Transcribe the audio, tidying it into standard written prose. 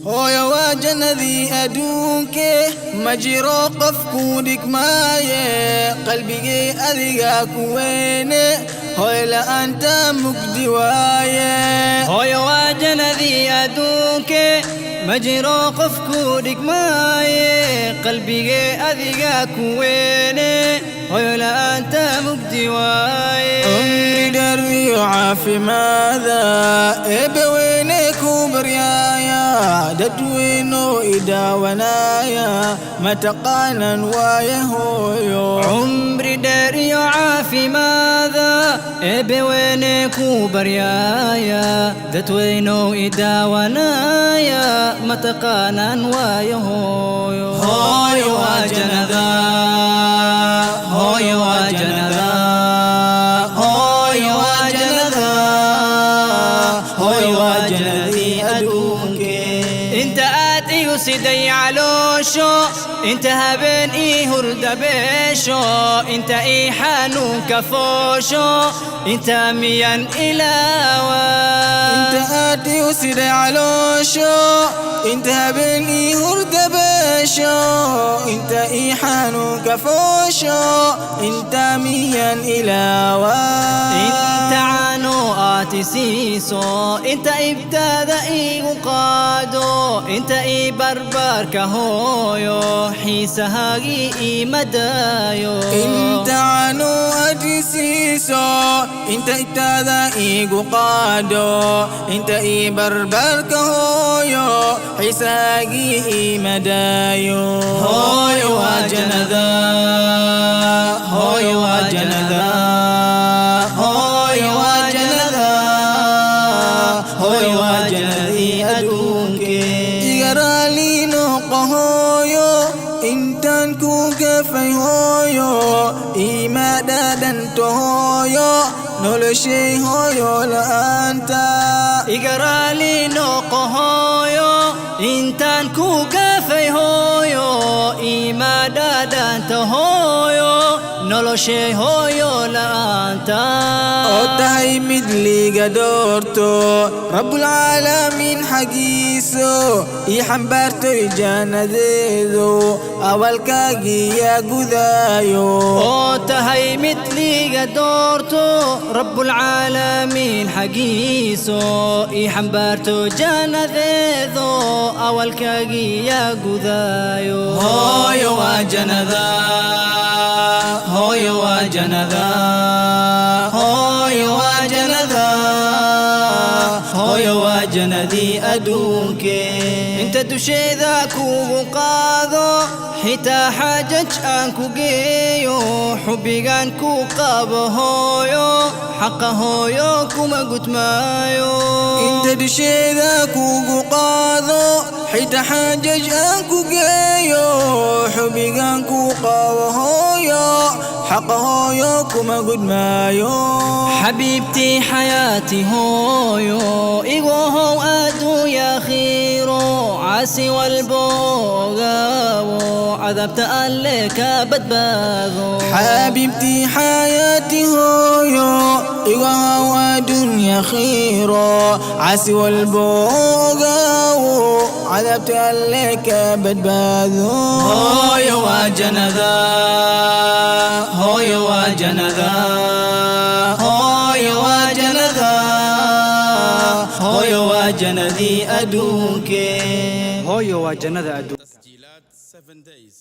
Hooyo waa jannadii adduunke, ma jiro qof kuu dhigmaaye. Qalbigay adigaa ku weyne, hooyo la'aanta mugdi waaye. Hooyo waa jannadii adduunke, ma jiro qof kuu dhigmaaye. Qalbigee adigaa ku weyne, hooyo la'aanta mugdi waaye. Cumri dheer iyo caafimaada Eebbe weyne ku baryaaya. Dadweyno i daawanaya mataqaanan waaye hooyo. Cumri dheer iyo caafimaada Eebbe weyne ku baryaaya. Dadweynow i daawanaya mataqaanaan waayo hooyo. Hooyo waa jannada, hooyo waa jannada, hooyo waa jannada, hooyo waa jannadii adduunke. Inta aad igu siday caloosho, inta habeen ii hurda beesho, inta ii xanuunka foosho, inta miyan ilaawa? Inta aad igu siday caloosho, inta habeen ii hurda beesho, inta ii xanuunka foosho, inta miyan ilaawa? Inta caano aad i siiso, inta ibtaada iigu qaado, inta ii barbaarka hooyo, xiisahaagii iima daayo. Inta caano aad i siiso, inta ibtaada iigu qaado, inta ii barbaarka hooyo, xiisahaagii iima daayo. Hooyo waa jannada, hooyo waa jannada, hooyo waa jannada, hooyo waa jannadii adduunke. Iga raali noqo hooyo intaan ku gafay, hooyo iima dhadhanto, hooyo noloshay hooyo la'aanta. Iga raali noqo hooyo intaan ku gafay, hooyo iima dhadhanta, hooyo noloshay hooyo la'aanta. Oo tahay mid liiga doorto Rabbulcaalamiin xaggiiso, ii xambaartoy jannadeedu awalkaagii yaa gudaayo. Oo tahay mid liiga doorto Rabbulcaalamiin xaggiiso, ii xambaarto jannadeedo awalkaagii yaa gudaayo. Hooyo waa jannada, hooyo waa jannada, hooyo waa jannada, hooyo waa jannadii adduunke. Inta dusheeda kugu qaado, xitaa xaajaj aan ku geeyo, xubbigaan ku qabo hooyo, xaqa hooyo kuma gudmaayo. Inta dusheeda kugu qaado, xitaa xaajaj aan ku geeyo, xubbigaan ku qabo hooyo, xaqa hooyo kuma gudmaayo. حبيبتي حياتي hooyo, igohow adduunya khiiro, casi walbogaawo cadaabta Alle ka badbaado. حبيبتي حياتي hooyo, igohow adduunya khiiro, casi walbogaawo cadaabta Alle ka badbaado. Hooyo waa jannada, hooyo waa jannada, hooyo waa jannada, hooyo waa jannadii adduunke. Hooyo waa jannada adduunka. تسجيلات 7 Days.